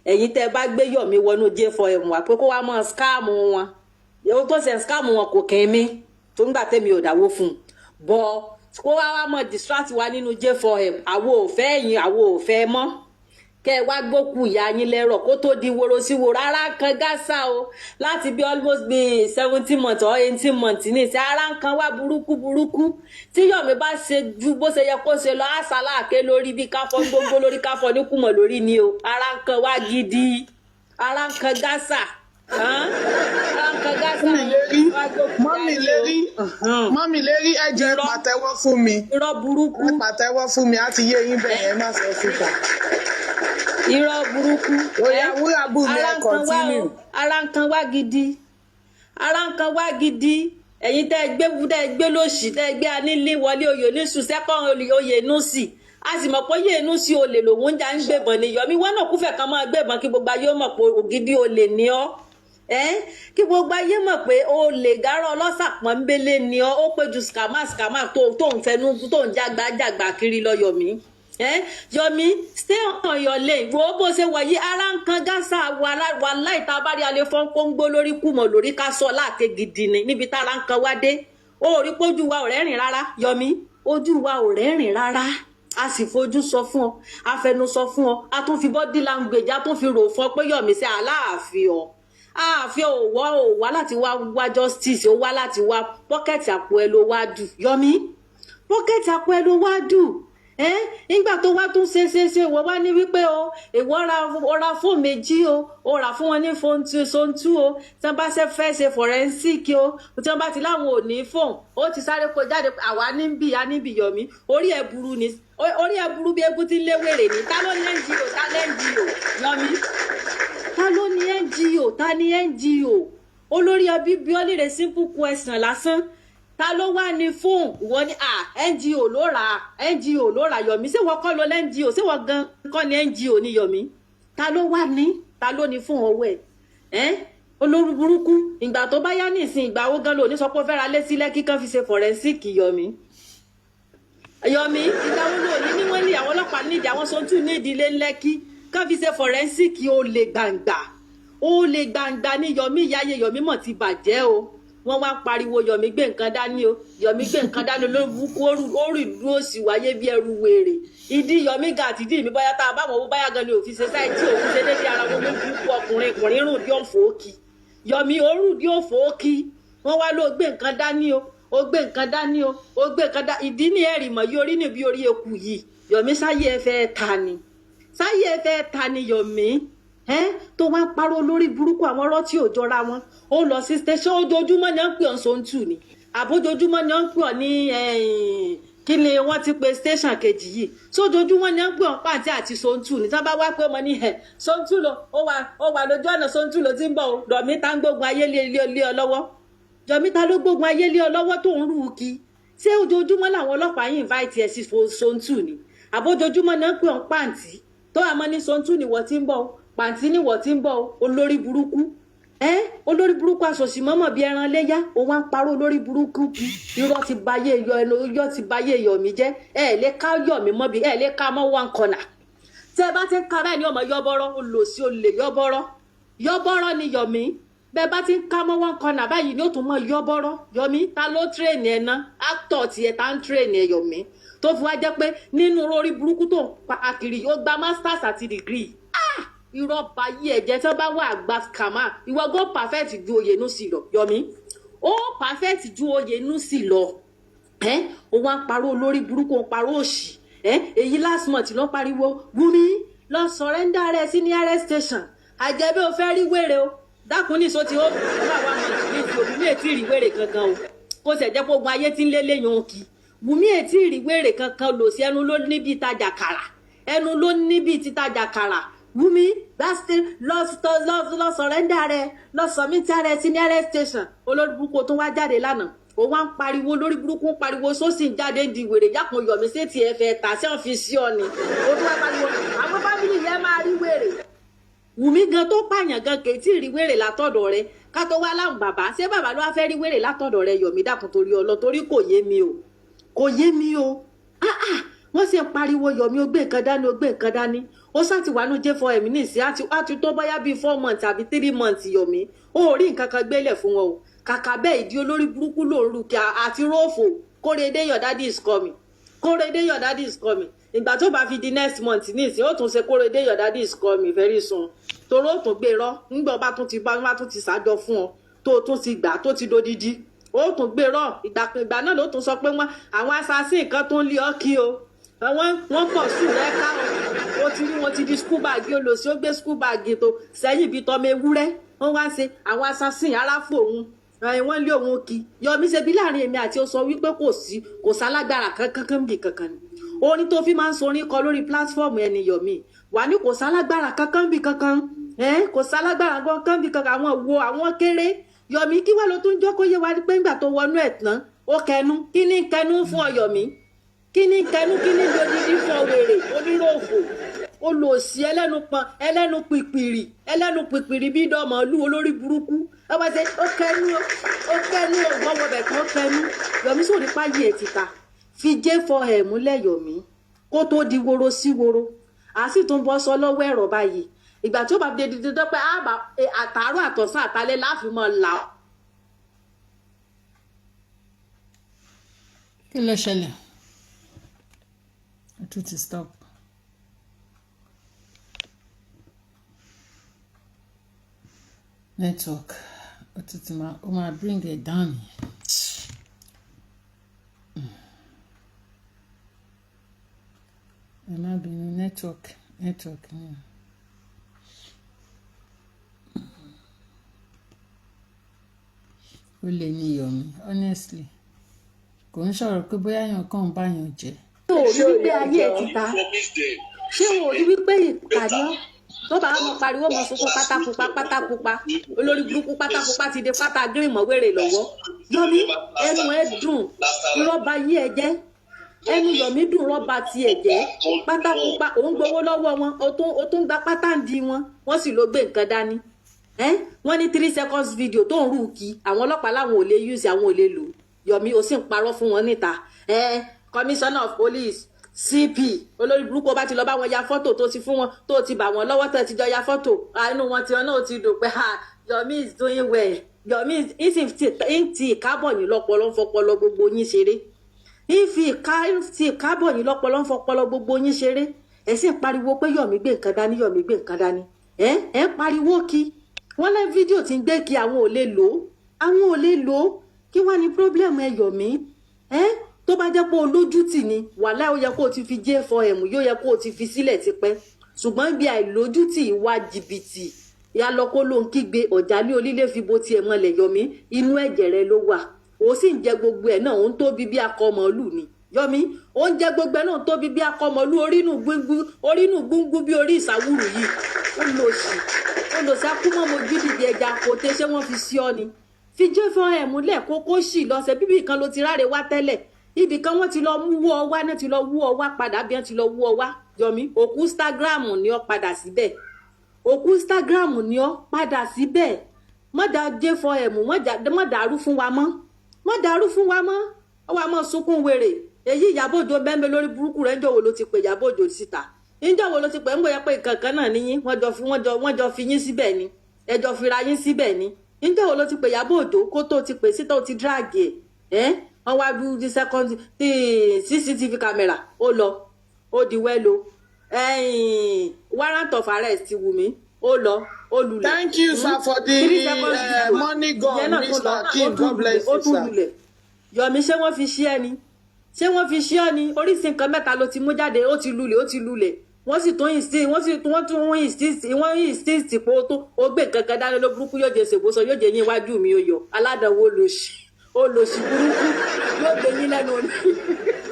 Ẹ̀yin tẹ́ ẹ bá gbé Yomi wọnú J4M wá pé kó wá mọ́ scam wọn, ohun tó ṣe scam wọn kò kàn mí tó ń gbà tẹ́mi ò dáwó fún un bọ́, kó wá wá mọ́ distract wa nínú J4M. Àwo ò fẹ́ ẹ̀yìn, àwo ò fẹ́ mọ́. Kẹ́ ẹ wá gbókù ìyá yín lẹ́rọ̀ kó tó di woro sí woro. Ara kan gásà o, láti bí almost bí 17 months or 18 months ní ìsìn, ara ń kan wá burúkú burúkú. Tí Yomi bá ṣe ju bó ṣe yẹ kó ṣe lọ, àṣà láàké lórí bí káfọ́ gbogbo lórí, káfọ́ ní kùmọ̀ lórí ni o. Ara ń kan wá gidi, ara ń kan gásà. Ara ń kan Gaza. Mummy Lérí, Wá gbókùn Mummy dání o. Lérí, Mummy Lérí, ẹ jẹ́ Irọ́. pàtẹ́wọ́ fún mi. Irọ́ burúkú. Ẹ pàtẹ́wọ́ fún mi, á ti yé yín bẹ́ẹ̀ yẹn, má sọ síta. Irọ́ burúkú. Ó yá, Wúràbùnmi, Ara ẹ ń kan wá o. continue. Ara ń kan wá gidi, ara ń kan wá gidi. Ẹ̀yin tẹ́ ẹ gbé, tẹ́ ẹ gbé lóṣì, tẹ́ ẹ gbé anílé wọlé oyè oníṣù sẹ́kọ̀n oyè nùsì, a sì mọ̀ pé oyè nùsì olè lòun ń jà ń gbébọn ni. Yọ̀mí, wọ́n náà kúfẹ̀ kan máa gbébọn kí gbogbo ayé ó mọ̀ pé ògidì olè ní ọ́ ẹ́, kí gbogbo ayé mọ̀ pé olè gárọ́ ọlọ́sà pọ́nbélé ni ọ́. Ó pé ju scammer scammer tó ń fẹnu tó ń jágbá jágbá kiri lọ. Yọ̀mí, Yọ̀mí, stay on your lane. Wo bó ṣe wọ̀ yí, ara ń kan Gaza wà láì tá a bá rí alẹ́ fọ́n kóńgbó lórí kùmọ̀ lórí ká sọ láàké gidi ni níbi tára ń kan wá dé. Ó rí pójú wa ò rẹ́rìn rárá. Yọ̀mí, ojú wa ò rẹ́rìn rárá. A sì fojú sọ fún ọ, a fẹnu sọ fún ọ, a tún fi body language, a tún fi rò fún ọ pé Yọ̀mí sí aláàfin ọ, ààfin òwò ò wá láti wá wá justice, ó wá láti wá pocket àpò ẹ ló wá dù. Yọ̀mí, pocket àpò ẹ ló wá dù ẹ́. Nígbà tó wá tún ṣe ṣe ṣe, wọ́n wá ní wípé o ìwọ ra, o ra fóònù méjì o, o rà fún wọn ní phone two, zone two o. Tí wọ́n bá ṣe fẹ́ ṣe forensic o, tí wọ́n bá ti láwọn ò ní fóònù, ó ti sáré kó jáde, àwa níbí, a níbí. Yọ̀mí, orí ẹ̀ burú ni, orí ẹ̀ burú bí eégún tí ń lé wèrè ní. Ta ló ní NGO? Ta lẹ́ NGO? Yọ̀mí, ta ló ní NGO? Ta ní NGO? Olórí ẹbí bí ó lè simple question lásán, ta ló wá ní fóònù? Ìwọ ní à NGO ló rà á, NGO ló rà. Yọ̀mí, ṣé wọ́n kọ́ ló lẹ́ NGO? Ṣé wọ́n gan kọ́ ní NGO ní? Yọ̀mí, ta ló wá ní, ta ló ní fóònù ọwọ́ ẹ̀ ẹ́? Olórí burúkú. Ìgbà tó bá yá nísìn, ìgbà wo gan ló ní sọ pé ó fẹ́ ra lé sílẹ̀ kíkan fi ṣe forensic? Yọ̀mí, Yọ̀mí, ìgbà wo ló ní ní wọ́n ní àwọn ọlọ́pàá nídìí, àwọn sọ́tún nídìí ilé ńlẹ́kí kán fi ṣe forensic? Ó lè gbàǹgbà, ó lè gbàǹgbà ní. Yọ̀mí, ìyáyé Yọ̀mí mọ̀ ti bàjẹ́ o. Wọ́n wá ń pariwo Yọ̀mí gbé nǹkan dání o, Yọ̀mí gbé nǹkan dání. Olórí ó rì dúró sí wáyé bí ẹrù wèrè. Ìdí Yọ̀mí ga àti ìdí mi, bóyá tá a bá wọn, bóyá gan ni òfin ṣe sáì tí òfin ṣe dédé ara wọn. Ló kú ọkùnrin ọkùnrin rùn bí òfò òkì. Yọ̀mí, ó rùn bí òfò òkì. Wọ́n wá ló gbé nǹkan dání o, ó gbé nǹkan dání o, ó gbé nǹkan dání. Ìdí ní ẹ̀rì mọ̀ yí orí ní bí orí eku yìí. Yọ̀mí, sáyé ẹ fẹ́ ta ni, sáyé ẹ fẹ́ ta ni? Yọ̀mí ẹ tó wá ń parọ́ lórí burúkú, àwọn ọ̀rọ̀ tí ò jọra wọn. Ó lọ sí station, ojoojúmọ́ ni wọ́n ń pè ọ́ sóńtù ni, àbójoojúmọ́ ni wọ́n ń pè ọ́ ní kí ni wọ́n ti pe station kejì yìí? Sójoojúmọ́ ni wọ́n ń pè ọ́ pàǹtí àti sóńtù ni. Tí wọ́n bá wá pé ọmọ ní ẹ̀ sóńtù lọ, ó wà lójú ọ̀nà sóńtù ló ti ń bọ̀ o. Yọ̀mí, tá ń gbógun ayé lé lé lé ọ lọ́wọ́? Yọ̀mí, ta ló gbógun ayé lé ọ lọ́wọ́ tó ń rú u kí? Ṣé ojoojúmọ́ làwọn ọlọ́pàá yìí invite ẹ sí sóńtù ni, àbójoojúmọ́ ni wọ́n ń pè ọ́ pàǹtí tó àmọ́ ní sóńtù ni wọ́n ti ń bọ̀ o, pàǹtí ni wọ́n ti ń bọ̀ o? Olórí burúkú ẹ, olórí burúkú, aṣòṣì mọ́mọ́ bíi ẹran léyà. Ó wá ń parọ́ olórí burúkú kí. Irọ́ ti bayé yọ ẹnu, irọ́ ti bayé Yọ̀mí jẹ́. Ẹ lè ká Yọ̀mí mọ́ bí ẹ lè ká mọ́ one corner. Tí ẹ bá ti ń ka báyìí ní ọmọ yọ́bọ́rọ́, olòṣì, olè, yọ́bọ́rọ́ yọ́bọ́rọ́ ni Yọ̀mí. Bẹ́ẹ̀ bá ti ń ká mọ́ one corner báyìí ní ó tún mọ́ yọ́bọ́rọ́. Yọ̀mí, ta ló train ẹ ná? Actor tiẹ̀, ta ń train ẹ, Yọ̀mí, tó fi wá jẹ́ pé nínú orí burúkú tó ń pa kiri, ó gba masters àti degree? Irọ́ bayé ẹ̀jẹ̀. Tí wọ́n bá wà gba scammer, ìwọ go perfect ju Oyènúsì lọ. Yọ̀mí, ó perfect ju Oyènúsì lọ. Ẹ́ ó wá ń parọ́ olórí burúkú, ó ń parọ́ òṣì. Ẹ́ èyí last month ló ń pariwo Wúmi lọ surrender rẹ sí nearest station, àjẹbí o fẹ́ rí wèrè o. Dákun ní ìsó tí ó wà wà mọ̀ ní ti òbí mi ètí rí wèrè kankan o, kó sì jẹ́ pé ogun ayé ti ń lé léyìn òun kì. Wùmí ètí rí wèrè kankan lò sí ẹnu ló níbi ìtajà kàrà, ẹnu ló níbi títajà kàrà. Wùmí lọ lọ surrender rẹ, lọ submit rẹ sí nearest station. Olórí burúkú tó wá jáde lánàá, ó wá ń pariwo lórí burúkú, ń pariwo sósì ń jáde ń di wèrè yàpọ̀. Yọ̀mí, sí ti ẹ fẹ́ ta sí ọ̀n fi sí ọ ni? Ó tún wá pariwo àwọn family yẹn máa rí wèrè. Wùmí gan tó pààyàn gan kì í tí ì rí wèrè látọ̀dọ̀ rẹ, ká tó wá láwọn bàbá. Ṣé bàbá ló wá fẹ́ rí wèrè látọ̀dọ̀ rẹ? Yọ̀mí, dákun torí ọlọ, torí kò yé mi o, kò yé mi o. Ah ah, wọ́n sì ń pariwo Yọ̀mí ó gbé nǹkan dání, ó gbé nǹkan dání. Ó sá ti wà ní J4M nísìnyí, á ti tó bóyá bíi 4 months àbí 3 months. Yọ̀mí, ó rí nǹkan kan gbélẹ̀ fún wọn o. Kàkà bẹ́ẹ̀, ìdí olórí burúkú ló ń rú kí àti róòfò. Kórèdé, your daddy is coming. Kórèdé, your daddy is coming. Ìgbà tó bá fi di next month nísìnyí, ó tún ṣe kórèdé, your daddy is coming very soon, torí ó tún gbé rọ nígbà bá tún ti bá tún ti ṣàjọ fún ọ, tó tún ti gbà tó ti dodidi, ó tún gbé rọ. Ìgbà ìgbà náà ló tún sọ pé wọn àwọn assassin kan tó ń lé ọ kí o, wọ́n pọ̀ sùn rẹ ká o. Ó ti rí wọn ti di school bag, olòṣì ó gbé school bag tó sẹ́yìn bíi tọmọ ewúrẹ́. Wọ́n wá ń ṣe àwọn assassin aráfò òun, wọ́n lé òun kí. Yomi, ṣe bí láàrin èmi àti ó sọ wípé kò sí, kò sálágbára kankan kan bì kankan ni. Orin tó fi máa ń sorin kọ lórí platform ẹni, Yomi, wà ní kò sálágbára kankan bì kankan, kò sálágbára kankan bì kankan. Àwọn wo àwọn kéré? Yomi, kí wàá ló tún jọ́ kó yé wa pé ńgbà tó wọnú ẹ̀ tán, ó kẹnu. Kí ní kẹnu fún ọ, Yomi? Kí ní kẹnu? Kí ní lódìdí fún ọ? Wèrè oníròfò, olòṣì, ẹlẹ́nu pọn, ẹlẹ́nu pìpìrì, ẹlẹ́nu pìpìrì bí dọ́mọ lú, olórí burúkú. Ẹ wá ṣe ó kẹnu, ó kẹnu, ògbọ́n wọbẹ̀ kan, ó kẹnu. Yomi, sórí páyé ẹ̀ ti ta, fi jẹ́ fọ ẹ̀ múlẹ̀, Yomi, kó tó di woro sí woro. À sì tún bọ́ sọ lọ́wọ́ ẹ̀rọ báyìí. Ìgbà tí ó bá fi di dọ́pẹ́ àtàárọ̀, àtọ̀sán, àtalẹ́ láàfin mọ́ là. Kí ló ṣẹlẹ̀? Ó tún ti stop. Network ó tún ti máa, ó máa bring it down. Ẹ má bínú, network, network ni. Ó lè ní Yomi, honestly, kò ń sọ̀rọ̀ pé bóyá èèyàn kàn ń báyàn jẹ́. Ṣé o rí wípé ayé ẹ ti ta? Ṣé o rí wípé ìkànnì ọ́ tó bá mọ pariwo mọ sunkún pátápupa pátápupa, olórí burúkú, pátápupa ti di pátá green mọ́ wèrè lọ́wọ́. Yomi, ẹnu ẹ dùn, rọ́bà yí ẹ jẹ́. Ẹnu Yomi dùn, rọ́bà tiẹ̀ jẹ́. Pátápupa òun gbowó lọ́wọ́ wọn, ó tún gba pátá ń di wọn, wọ́n sì ló gbé nǹkan dání. Wọ́n ní 3 seconds video tó ń rú kí àwọn ọlọ́pàá láwọn ò lè use, àwọn ò lè lò. Yomi, ó sì ń parọ́ fún wọn níta. Commissioner of police, CP, olórí burúkú, ó bá ti lọ bá wọn ya fọ́tò, tó ti fún wọn, tó ti bà wọ́n lọ́wọ́, tó ti jọ ya fọ́tò, inú wọn ti wọn náà ti dùn pé, "Ha, Yomi is doing well." Yomi ń ti ìkábọ̀ yín lọ́pọlọ, ń fọpọlọ gbogbo yín ṣeré. Ń fi ìka ń ti ìkábọ̀ yín lọ́pọlọ, ń fọpọlọ gbogbo yín ṣeré. Ẹ sì ń pariwo pé Yomi gbé nǹkan dání, Yomi gbé nǹkan dání. Ẹ ń pariwo kí wọ́n lẹ́ fídíò tí ń gbé kí àwọn ò lè lò ó, àwọn ò lè lò ó. Kí wá ní problem ẹ, Yomi? Ẹ tó bá jẹ́ pé olójútì ni, wàhálà, ó yẹ kó o ti fi J4M, yóò yẹ kó o ti fi sílẹ̀ tipẹ́. Ṣùgbọ́n bí àìlójútì, ìwà jìbìtì, ìyá lọ kó ló ń kígbe ọ̀jálé onílé fi bo tiẹ̀ mọ́lẹ̀. Yomi, inú ẹ̀jẹ̀ rẹ ló wà, ó sì ń jẹ gbogbo ẹ̀ náà. Ó ń tóbi bí akọ màálù ni, Yomi. Ó ń jẹ gbogbo ẹ̀ náà, ń tóbi bí akọ màálù, orínú gbúngbú, orínú gbúngbú bí orí ìsàwùrù yìí. Ó lò sí, ó lò sí akúmọ̀ mojú dìde ẹja kò tẹ́. Ṣé wọ́n fi sí ọ ni? Fi J4M múlẹ̀ kókó sì lọ́sẹ̀ bíbí kan ló ti ráre wá tẹ́lẹ̀. Ibì kan wọ́n ti lọ mú wọ́ ọ wá náà, ti lọ wú ọ wá padà bí wọ́n ti lọ wú ọ wá. Yomi, òkú Instagram ni ọ padà síbẹ̀, òkú Instagram ni ọ padà síbẹ̀. Mọ́ da J4M, mọ́ dàrú fún wa mọ́, mọ́ dàrú fún wa mọ́. Ọ wà mọ́ sunkún wèrè èyí. Ìyábọ̀ Òjó bẹ́ẹ̀ lórí burúkú rẹ̀. Ńjọ́ wo ló ti pè Ìyábọ̀ Òjó síta? Ńjọ́ wo ló ti pè ń bóyá pé nǹkan kan náà níyín? Wọ́n jọ fi yín síbẹ̀ ni, ẹ jọ fira yín síbẹ̀ ni. Ńjọ́ wo ló ti pè Ìyábọ̀ Òjó kó tó ti pè síta? Ó ti drag ẹ̀ ẹ́. Wọ́n wá bí the second tí CCTV camera ó lọ, ó di wẹ́lo. Warrant of arrest ti Wùmí, ó lọ, ó lulẹ̀. Thank you, sir, for the money gun, Mr. Kim. God bless you, sir. Yomi, ṣé wọ́n fi ṣí ẹ ni? Ṣé wọ́n fi ṣí ọ ni? Oríṣi nǹkan mẹ́ta ló ti mú jáde. Ó ti lulẹ̀, ó ti lulẹ̀. Wọ́n sì tún insist, wọ́n sì wọ́n tún insist, wọ́n insist pé ó tó ó gbé nǹkan kan dání ló burúkú. Yóò jẹ ṣègbósọ, yóò jẹ yín iwájú mi. Ó yọ aládàáwó, olóṣì, olóṣì burúkú, yóò gbé yín lẹ́nu omi.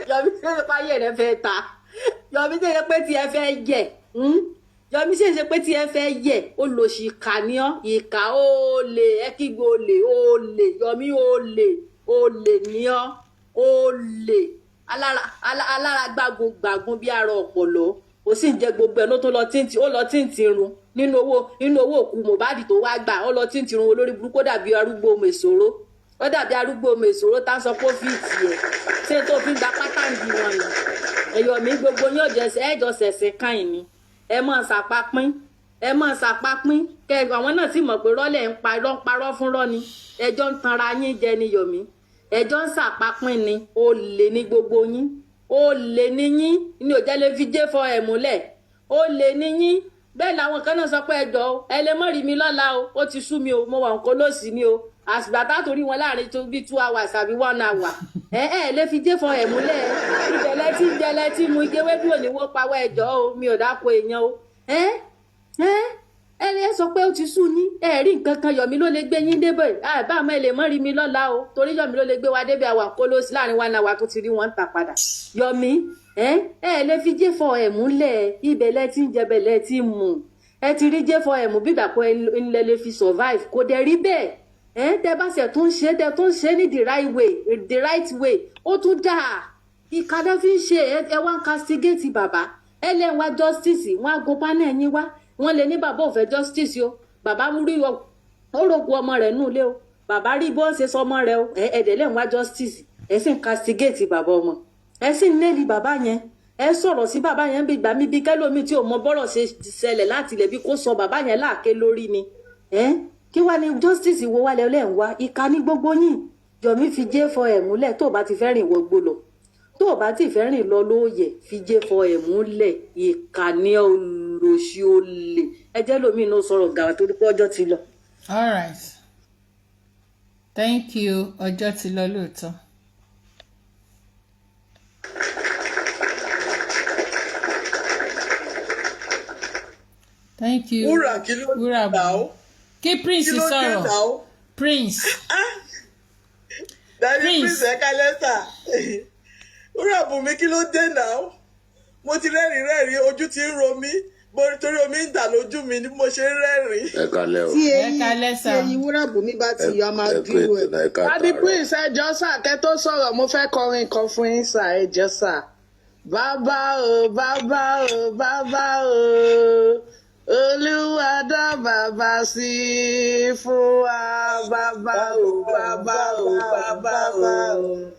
Yomi, ṣe é páyé rẹ fẹ́ ta? Yomi, ṣe é pé tí ẹ fẹ́ yẹ? Yomi, ṣe é ṣe pé tí ẹ fẹ́ yẹ? Olóṣì, ìkà ni ọ́, ìkà, olè, ẹ kígbe olè, olè. Yomi, olè, olè ni ọ́, olè alára alára gbágun gbàgun bí ara ọ̀pọ̀lọ́. Ó sì ń jẹ gbogbo ẹ̀ ló tó lọ tíǹtì, ó lọ tíǹtì irun nínú owó òkú Mohbad tó wá gbà. Ó lọ tíǹtì irun, olórí burúkú. Ó dàbí arúgbó mèsòrò, ó dàbí arúgbó mèsòrò tá ń sọ pé ó fi tì ẹ̀ ṣé tó fi ń gba pátá ń di wọn yìí. Ẹ̀yọ̀ mi, gbogbo yín ẹ̀jọ̀ ṣẹ̀ṣẹ̀ káyìn ni. Ẹ mọ̀ ṣàpapín, ẹ mọ̀ ṣàpapín kẹ. Àwọn náà sì mọ̀ pé rọ́lẹ̀ ń parọ́, ń parọ́ fún rọ́ ni. Ẹjọ́ ń tanra yín jẹ ni, Yọ̀mí. Ẹjọ́ ń ṣàpapín ni. Olè ní gbogbo yín, olè ní yín ní òjẹ́ lè fi jẹ́ fọ ẹ̀ múlẹ̀. Olè ní yín. Bẹ́ẹ̀ làwọn kan náà sọ pé ẹjọ́ o, ẹ lè mọ̀ rí mi lọ́la o, ó ti sú mi o, mo wà nǹkan lóṣì ni o. Àsìgbà tá a torí wọn láàrin tó bí 2 hours àbí 1 hour, ẹ ẹ lè fi jẹ́ fọ ẹ̀ múlẹ̀. Ìbẹ̀lẹ̀ tí ń jẹlẹ̀ tí mu igi ewédú òní wó pawọ́. Ẹjọ́ o, mi ò dáko èèyàn o. Ẹ ẹ ẹ lè sọ pé ó ti sú yín, ẹ rí nǹkan kan. Yọ̀mí ló lè gbé yín débẹ̀. Àbá àmọ́ ẹ lè mọ́ rí mi lọ́la o, torí Yọ̀mí ló lè gbé wa débẹ̀. Àwa kó ló sí láàrin 1 hour tó ti rí wọn ń ta padà. Yọ̀mí, ẹ ẹ lè fi jẹ́ fọ ẹ̀ múlẹ̀. Ibẹ̀lẹ̀ tí ń jẹbẹ̀lẹ̀ tí ń mu, ẹ ti rí jẹ́ fọ ẹ̀ mú bígbà pé ẹ lè fi survive. Kò dẹ̀ rí bẹ́ẹ̀. Ẹ tẹ bá ṣe tún ṣe, tẹ tún ṣe ní the right way, the right way, ó tún dáa. Ìkàdá fi ń ṣe. Ẹ wá ń castigate bàbá, ẹ lẹ́ ń wá justice. Wọ́n á gun panel yín wá, wọ́n lè ní bàbá ò fẹ́ justice o. Bàbá rí ó rògbò ọmọ rẹ̀ nù lé o, bàbá rí bó ń ṣe sọmọ rẹ̀ o. Ẹ ẹ̀dẹ̀ lẹ́ ń wá justice, ẹ sì ń castigate bàbá ọmọ, ẹ sì ń nẹ́ẹ̀lì bàbá yẹn, ẹ sọ̀rọ̀ sí bàbá yẹn bí gbàmí bí kẹ́lómi tí ò mọ bọ́rọ̀ ṣe ṣẹlẹ̀ láti ilẹ̀ bí kò sọ bàbá yẹn láàké lórí ni. Ẹ kí wàá ní justice wo wá lẹ́ ń wá? Ìka ní gbogbo yín. Yọ̀mí, fi jẹ́ fọ ẹ̀ múlẹ̀. Tó o bá ti fẹ́ rìn wọgbó lọ, tó o bá ti fẹ́ rìn lọ lóòyẹ̀, fi jẹ́ fọ ẹ̀ múlẹ̀. Ìka ní olóṣì olè. Ẹ jẹ́ lómi inú sọ̀rọ̀ gàwá torí pé ọjọ́ ti lọ. All right, thank you. Ọjọ́ ti lọ lóòótọ́. Thank you. Wúrà, kí ló Wúrà dé náà? bù kí Prince Kí ló dé sọ̀rọ̀. náà? Prince. Daddy. Prince. Prince, ẹ kálẹ́ sà. Wúrà bùnmi, kí ló dé náà? Mo ti rẹ́rìn rẹ́rìn, ojú ti ń ro mí bó torí omi ń dà lójú mi ni mo ṣe ń rẹ́rìn. Ẹ kalẹ́ o. Tí Ẹ eyín kalẹ́ tí sà. eyín Wúrà Bùnmi bá ti yọ, a máa Ẹ kú dúró ètò ẹ. náà, ẹ Daddy káàtàárọ̀. Prince, ẹ jọ̀ọ́ sà, kẹ́ tó sọ̀rọ̀, mo fẹ́ kọrin kan fún yín sà, ẹ jọ̀ọ́ sà. Bàbá o, bàbá o, bàbá o, Olúwa dá bàbá sí fún wa. Bàbá o, bàbá o, bàbá o,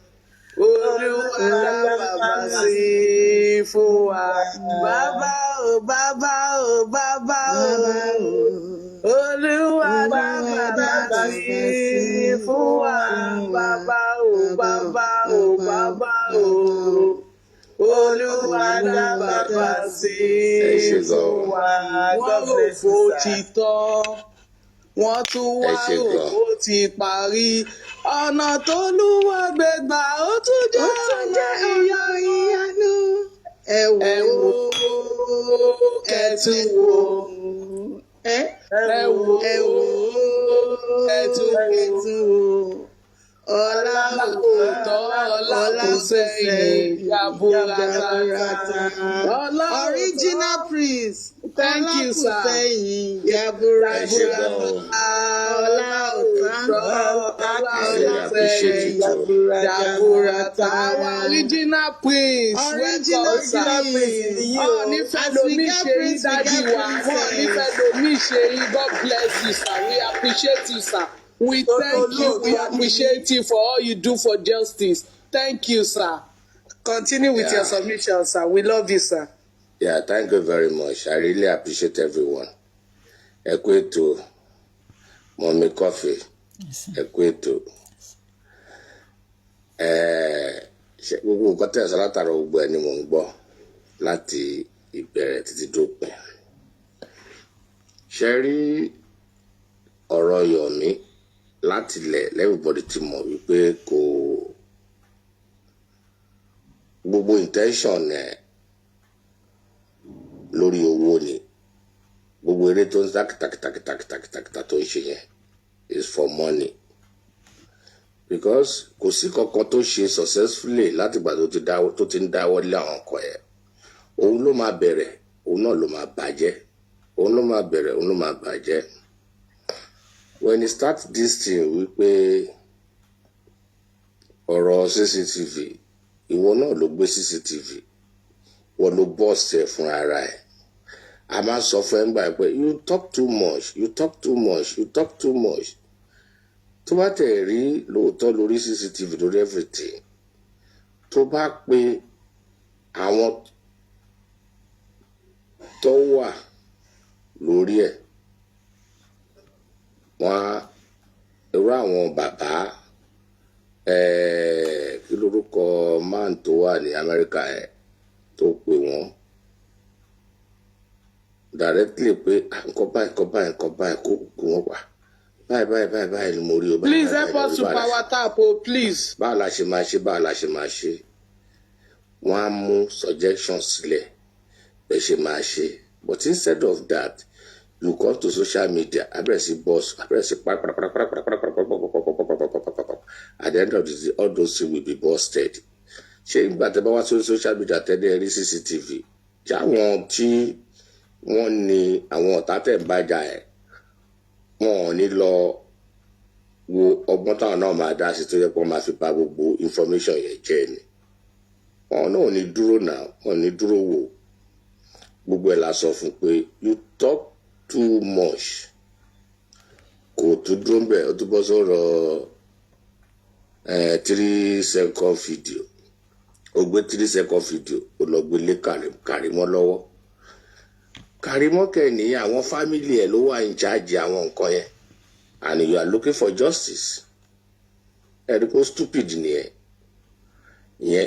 Olúwa dá bàbá sí fún wa. Bàbá o, bàbá o, bàbá o, Olúwa dá bàbá sí fún wa. Bàbá o, bàbá o, bàbá o, Olúwa dá bàbá sí Ẹ ṣé fún gan. wa. Wọ́n God rò bless kó you, ti sir. tán, wọ́n tún Ẹ wá ṣé rò gan. kó ti parí. Ọ̀nà t'Olúwa gbé gbà, ó tún Ó jẹ́ tún ọ̀nà jẹ́ ọ̀nà ìyanu. ìyanu. Ẹ wò Ẹ ó, wò ó, ẹ kẹ́ tún tún wò wò ó. ó. Ẹ Ẹ wò ẹ ó, wò ó, kẹ́ tún ẹ wò ó. tún wò ó. Ọlá Ọlá kò kò tán, ọlá ọlá kò kò sẹ́yìn, sẹ́yìn, jaburata. jaburata. Ọlá ò Original tán. Prince, Thank ọlá you, kò sir. sẹ́yìn, Ẹ ṣé jaburata. gan o. Ọlá ò tán, Ọlá ọlá I really kò appreciate sẹ́yìn, you too. jaburata. jaburata. Our original prince, Original welcome, sir. Original Prince Prince. nìyí o. Ọ̀ nífẹ̀ẹ́ As we lomi get ṣe yín, Prince, we daddy get wa. Wọ́n nífẹ̀ẹ́ princess. lomi ṣe yín. God bless you, sir. We appreciate you, sir. We Torí thank you. We olóòótọ́ ni. appreciate you for all you do for justice. Thank you, sir. Continue with your submission, sir. We love you, sir. Yeah, thank you very much. I really appreciate everyone. Ẹ kú ètò, Mummy Coffee. Ẹ kú ètò. Ṣe gbogbo nǹkan tẹ̀ sọ látara gbogbo ẹ ni mò ń gbọ́ láti ìbẹ̀rẹ̀ títí dópin. Ṣe rí ọ̀rọ̀ Yomi láti ilẹ̀, everybody ti mọ̀ wípé kò gbogbo intention ẹ̀ lórí owó ni. Gbogbo eré tó ń sá kìtàkìtàkìtàkìtàkìtà tó ń ṣe yẹn is for money, because kò sí kankan tó ṣe successfully látìgbà tó ti dáwọ́, tó ti ń dáwọ́ lé àwọn nǹkan yẹn. Òun ló máa bẹ̀rẹ̀, òun náà ló máa bàjẹ́. Òun ló máa bẹ̀rẹ̀, òun ló máa bàjẹ́. When he start this thing wípé ọ̀rọ̀ CCTV, ìwọ náà ló gbé CCTV, wọ́n ló bọ́ọ̀sì ẹ̀ fúnra ara ẹ̀. A máa ń sọ fún ẹ ńgbà pé you talk too much, you talk too much, you talk too much. Tó bá tẹ̀ rí lóòótọ́ lórí CCTV, lórí everything, tó bá pe àwọn tó wà lórí ẹ̀, wọ́n á irú àwọn bàbá, kí lórúkọ man tó wà ní Amẹ́ríkà ẹ̀, tó pè wọ́n directly pé, "Ah, nǹkan báyìí, nǹkan báyìí, nǹkan báyìí," kó wọ́n pa. Báyìí báyìí báyìí báyìí ni mo rí o, báyìí Please báyìí help báyìí us mo rí, to báyìí la ṣe power tap o, please. Báwo la ṣe máa ṣe? Báwo la ṣe máa ṣe? Wọ́n á mú suggestion sílẹ̀ bẹ́ẹ̀ ṣe máa ṣe. But instead of that, you come to social media, abẹ́rẹ́ sí boss, abẹ́rẹ́ sí pàpàpàpàpàpàpàpàpàpàpàpàpàpàpàpàpà. At the end of the day, all those things will be busted. Ṣé nígbà tẹ́ bá wá sórí social media tẹ́lẹ̀ rí CCTV, ṣé àwọn tí wọ́n ní àwọn ọ̀tá tẹ̀ ń bájà ẹ̀, wọn ò ní lọ wo ọgbọ́n táwọn náà máa dá sí tó yẹ kó máa fi bà gbogbo information yẹn jẹ́ ni? Wọn náà ò ní dúró náà, wọn ò ní dúró wò. Gbogbo ẹ̀ la sọ fún pé you talk too much. Kò tún dúró ń bẹ̀, ó tún bọ́ sọ̀rọ̀ 3 second video. Ó gbé 3 second video, ó lọ gbé lé Kàrímọ́ lọ́wọ́. Kàrímọ́ kẹ́ni, àwọn family ẹ̀ ló wà in charge àwọn nǹkan yẹn, and you are looking for justice. Ẹ̀rí kó stupid nìyẹn.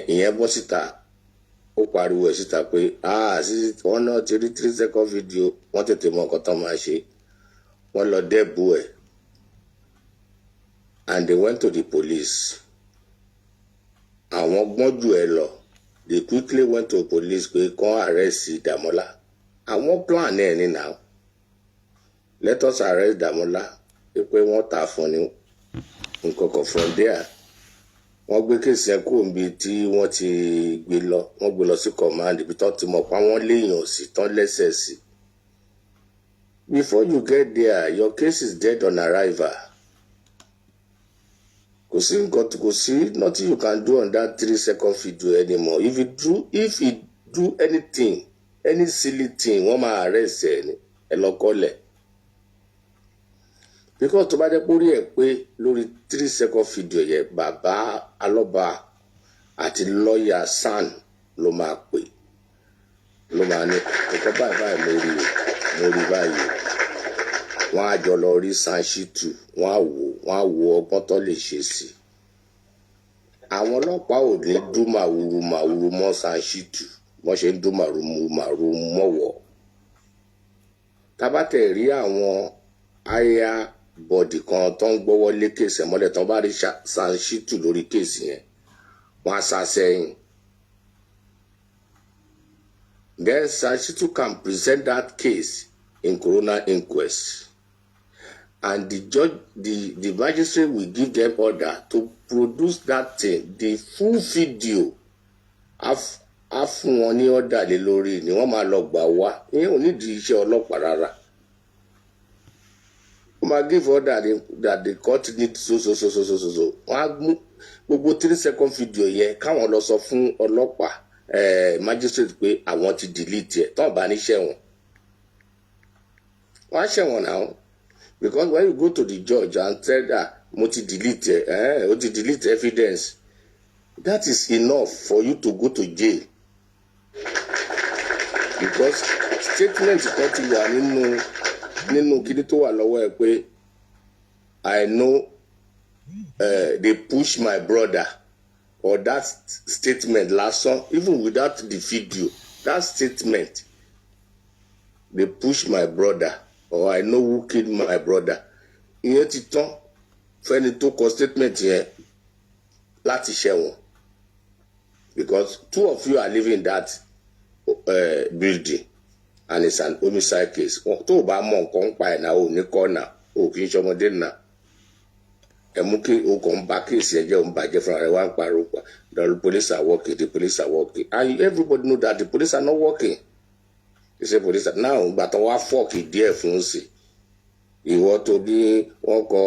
Ìyẹn bọ́ síta, ó pariwo ẹ̀ síta pé, ah, wọ́n náà ti rí 3 second video. Wọ́n tètè mọ nǹkan tó máa ṣe. Wọ́n lọ dẹ́bù ẹ̀ and they went to the police. Àwọn gbọ́n jù ẹ lọ. They quickly went to police pé kán arrest Dàmọ́lá. Àwọn plan ẹ̀ ní now, let us arrest Dàmọ́lá, pé wọ́n tà fún ni nǹkan kan. From there, wọ́n gbé case yẹn kúrò níbi tí wọ́n ti gbé lọ, wọ́n gbé lọ sí command, ibi tó ti mọ̀ pa wọ́n léèyàn sí tán lẹ́sẹ̀ sí. Before you get there, your case is dead on arrival. Kò sí nǹkan, kò sí nothing you can do on that 3 second video anymore. If you do anything, any silly thing, wọ́n máa arrest ẹ ní ẹ lọ kọ́lẹ̀, because tó bá jẹ́ pórí ẹ̀ pé lórí 3 second video yẹn, bàbá Alọ́ba àti lọ́ọ̀yà SAN ló máa pè, ló máa ní nǹkan báyìí báyìí mo rí o, mo rí báyìí o. Wọ́n á jọ lọ rí Sanṣítù, wọ́n á wo ọgbọ́n tó lè ṣe sí i. Àwọn ọlọ́pàá ò ní dún màwúru màwúru mọ́ Sanṣítù wọ́n ṣe ń dún màrúmu màrúmu mọ́wọ́. Tábàtẹ̀ rí àwọn aya body kan tó ń gbọ́wọ́ lé case ẹ̀ mọ́lẹ̀, tó ń bá rí Sanṣítù lórí case yẹn, wọ́n á sá sẹ́yìn. Then Sanṣítù can present that case in coroner inquest, and the judge, the magistrate will give them order to produce that thing, the full video. Á fún wọn ní order lé lórí ni wọ́n máa lọ gbà wá. Ìyẹn ò nídìí iṣẹ́ ọlọ́pàá rárá. Ó máa give order that the court need so so so so so so so. Wọ́n á mú gbogbo 3 second video yẹn, káwọn lọ sọ fún ọlọ́pàá, magistrate, pé àwọn ti delete ẹ̀. Tán bá ní ṣẹ̀wọ̀n, wọ́n á ṣẹ̀wọ̀n náà, because when you go to the judge and tell her, "Mo ti delete ẹ̀," o ti delete evidence. That is enough for you to go to jail, because statement kan ti wà nínú kíní tó wà lọ́wọ́ ẹ pé, "I know they push my brother," or that statement lásán, even without the video, that statement, "They push my brother" or "I know who killed my brother," ìyẹn ti tán fẹ́ni tó kọ statement yẹn láti ṣẹ̀wọ̀n, because two of you are living in that building and it's an homicide case. Tó o bá mọ nǹkan ń pa ẹ̀ náà, ò ní kọ́ náà, o kì í ṣọmọdé náà. Ẹ mú kí o kàn ń ba case ẹ jẹ́, òun bàjẹ́ fúnra rẹ̀, wá ń pariwo pa, "The police are working, the police are working," and everybody know that the police are not working. They say police are now. Ìgbà tó wá fọ́ọ̀kì díẹ̀ fún sí ìwọ tó ní wọ́n kọ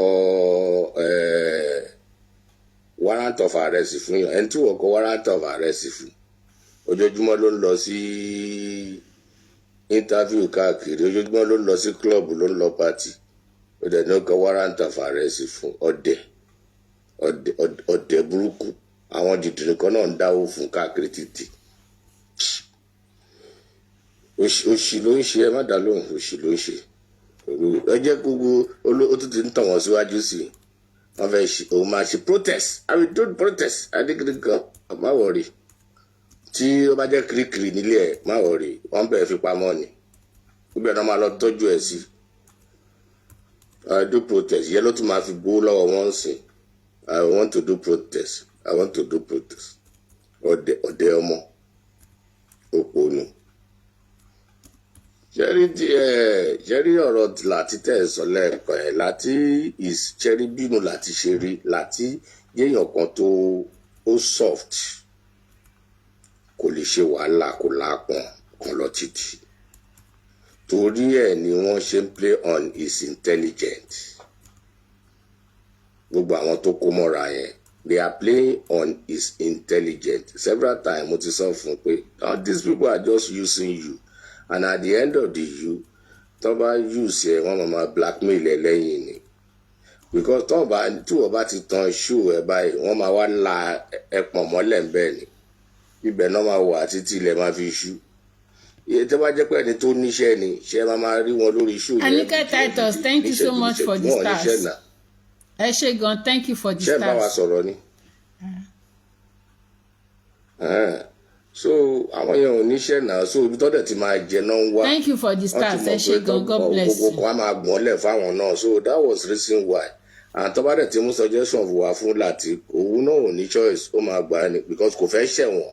warrant of arrest fún yàn, ẹni tí wọ́n kọ warrant of arrest fún, ojoojúmọ́ ló ń lọ sí interview káàkiri, ojoojúmọ́ ló ń lọ sí club, ló ń lọ party, ó dẹ̀ ní ó kọ warrant of arrest fún. Ọ̀dẹ̀ ọ̀dẹ̀ ọ̀dẹ̀ burúkú. Àwọn dìdìrín kan náà ń dáwó fún káàkiri títì. Òṣì ló ń ṣe ẹ, má dá lóhùn, òṣì ló ń ṣe. Ẹ jẹ́ gbogbo ó tún ti ń tàn wọ́n síwájú sí i. Wọ́n fẹ́ ṣe, òun máa ṣe protest, "I will do protest." Adékiri kan, má worry. Tí ó bá jẹ́ kirikiri nílé ẹ̀, má worry, wọ́n bẹ̀rẹ̀ fi pamọ́ ni, gbogbo ẹ̀ náà máa lọ tọ́jú ẹ̀ sí. I do protest. Yẹn ló tún máa fi gbowó lọ́wọ́ wọn sìn. I want to do protest, I want to do protest. Ọ̀dẹ̀ ọ̀dẹ̀ ọmọ òpònú. Ṣẹ́rí ẹ̀ ṣẹ́rí ọ̀rọ̀ Láti tẹ̀ ẹ́ sọ lẹ́ẹ̀kan ẹ̀, Láti is ṣẹ́rí bínú Láti ṣe rí. Láti yéèyàn kan tó ó soft, kò lè ṣe wàhálà, kò lápọn kan lọ títí. Torí ẹ̀ ni wọ́n ṣe ń play on his intelligence. Gbogbo àwọn tó kó mọ́ra yẹn, they are playing on his intelligence. Several times mo ti sọ fún un pé all these people are just using you, and at the end of the you tó bá use ẹ, wọ́n máa ma blackmail ẹ lẹ́yìn ni, because tó bá tí wọ́n bá ti tan show ẹ báyìí, wọ́n máa wá la ẹpọ̀n mọ́lẹ̀ ńbẹ̀ ni. Ibẹ̀ náà máa wà títí ilẹ̀ máa fi ṣú. Iye tó bá jẹ́ pé ẹni tó níṣẹ́ ni ṣe máa rí wọn lórí show yẹn. Anike Titus, thank you so much for the Wọn ò níṣẹ́ stars. náà. Ẹ ṣé gan, thank you for the Ṣé ẹ bá wa stars. sọ̀rọ̀ ni? So àwọn yẹn ò níṣẹ́ náà, so ibi tọ́dẹ̀ ti máa jẹ náà ń wá. Thank you for the Wọ́n ti stars. mọ̀ Ẹ ṣé pé gan, God bless gbogbo you. kan á máa gbọ́n lẹ̀ fáwọn náà. So that was reason why. And tó bá dẹ̀ ti mú suggestion wá fún Láti, òun náà ò ní choice, ó máa gbà á ni, because kò fẹ́ ṣẹ̀wọ̀n.